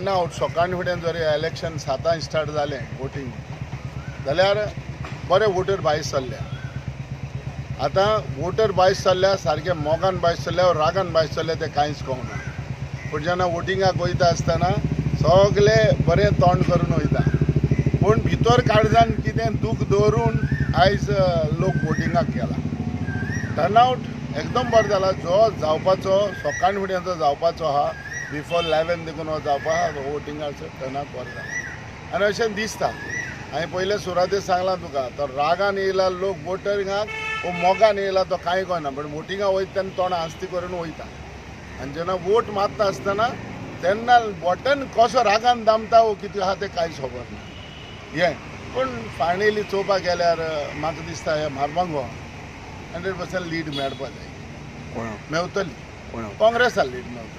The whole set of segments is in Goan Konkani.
टर्नआउट सकाळ फुडें जर इलेक्शन 7 स्टार्ट जालें वोटींग जाल्यार बरे वोटर भायर सरल्या. आतां वोटर भायर सरल्या सारके मोगान भायर सरल्या रागान भायर सरल्या तें कांयच कळना. पूण जेन्ना वोटिंगाक वयता आसतना सगळे बरें तोंड करून वयता, पूण भितर काळजान कितें दूख दवरून आयज लोक वोटिंगाक गेला. टर्नआउट एकदम बरो जाला. जो जावपाचो सकाळ फुडें जो जावपाचो आहा बिफोर 11 देखून हो जावपा आहा वोटिंगाचो टर्नआउट बरो जाला. आनी अशें दिसता हांवें पयले सुरवातेक सांगलां तुका, तो रागान येयला लोक वोटरिंगाक वो मोगान येयला तो कांय कळना, पूण वोटिंगाक वयता तेन्ना तोंड आस्ती करून वयता. आनी जेन्ना वोट मारता आसतना तेन्ना बटन कसो रागान दामता वो कितें आहा तें कांयच खबर ना हें. पूण फायनली चोवपाक गेल्यार म्हाका दिसता हें मारमागो 100% लीड मेळपा जाय. मेवतली काँग्रेसाक लीड मेवतली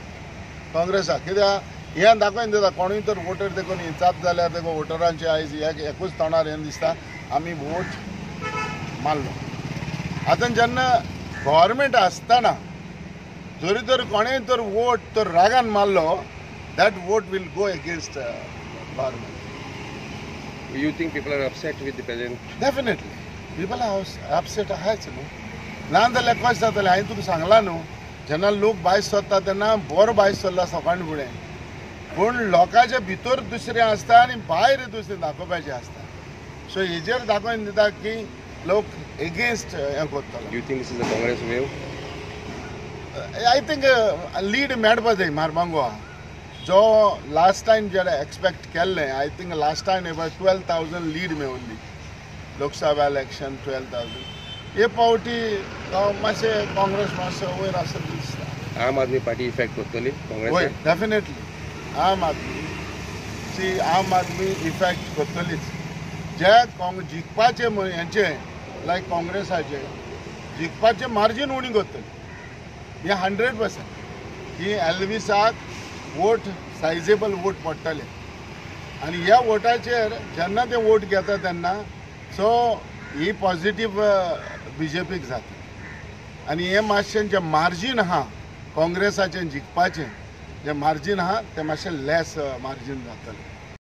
काँग्रेसाक. कित्याक हें दाखोवन दिता कोणूय तर वोटर देखून हिंसाप जाल्यार देखून वोटरांचे आयज एकूच तोंडार हें दिसता आमी वोट मारलो. आतां जेन्ना गव्हर्मेंट आसतना जरी तर कोणेय तर वोट तर रागान मारलो that vote will go against government. You think people are upset with the present? Definitely people are upset आहाच न्हू. ना जाल्यार कशें जातलें हांवें तुका सांगलां न्हू, जेन्ना लोक भायर सरता तेन्ना बरो भायर सरला सकाळ फुडें, पूण लोकांच्या भितर दुसरें आसता आनी भायर दुसरें दाखोवपाचें आसता. सो हेजेर दाखोवन दिता की लोक एगेन्स्ट हें करतलो. You think this is a Congress wave? I think lead मेळपा जाय मारमांगो. जो लास्ट टायम जे एक्सपेक्ट केल्लें I think last time about 12,000 lead मेवल्ली लोकसभा election 12,000. हे फावटी मातशें काँग्रेस मातसो वयर आसत दिसता. आम आदमी पार्टी इफेक्ट करतली काँग्रेस? हय डेफिनेटली आम आदमी सी आम आदमी इफेक्ट करतलीच. जे जिखपाचे हेंचे लायक काँग्रेसाचे जिखपाचें मार्जीन उणी करतली हें 100%. की एल्विसाक वोट सायजेबल वोट पडटले आनी ह्या वोटाचेर जेन्ना ते वोट घेता तेन्ना सो ही पॉजिटीव बीजेपीक जाता. आनी हें मातशें जें मार्जीन आहा काँग्रेसाचें जिखपाचें जें मार्जीन आहा तें मातशें लेस मार्जीन जातलें.